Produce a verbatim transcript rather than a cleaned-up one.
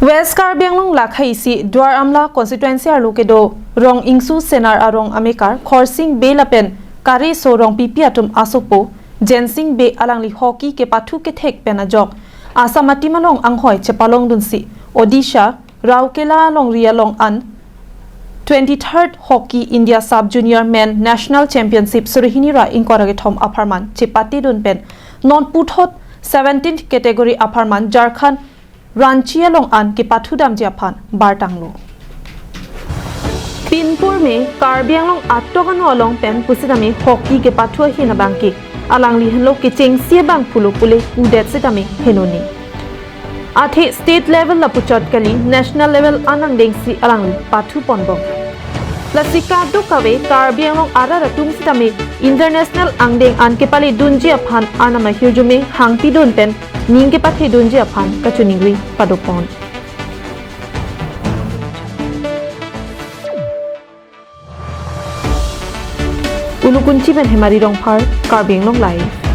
West Karbi Anglong lakha isi Duar Amla constituency arlo kedo Rong Ingsu Senar arong amekar Khorsing Bey lapen Kareso Rongpipi atum asopo Jensing Bey alangli hockey kepathu kethek pen ajok Assam atim along anghoi chepalongdunsi Odisha Rourkela alongri along an twenty-third Hockey India Sub Junior Men National Championship suri hini ra ingkoi ra kethom apharman chepatedun pen non puthot seventeenth category apharman Jharkhand Ranchi along an kepathudamji aphan bartanglo. Pinpur me Karbi Anglong atok ano along pen pusitame hockey kepathu ahin abangke alangli henlo kechengsi abang pulo pule pudet sitame henoni. Athe state level lapuchot kali national level an angdengsi alangli pathu ponbom. Lasi kadokave Karbi Anglong arat atum sitame international angdeng an kepaledunji aphan anam ahirjume hangpidun pen ning kepathedunji aphan kachiningri padopon. Ulukunchi pen Hemari Rongphar, Karbi Anglong Live.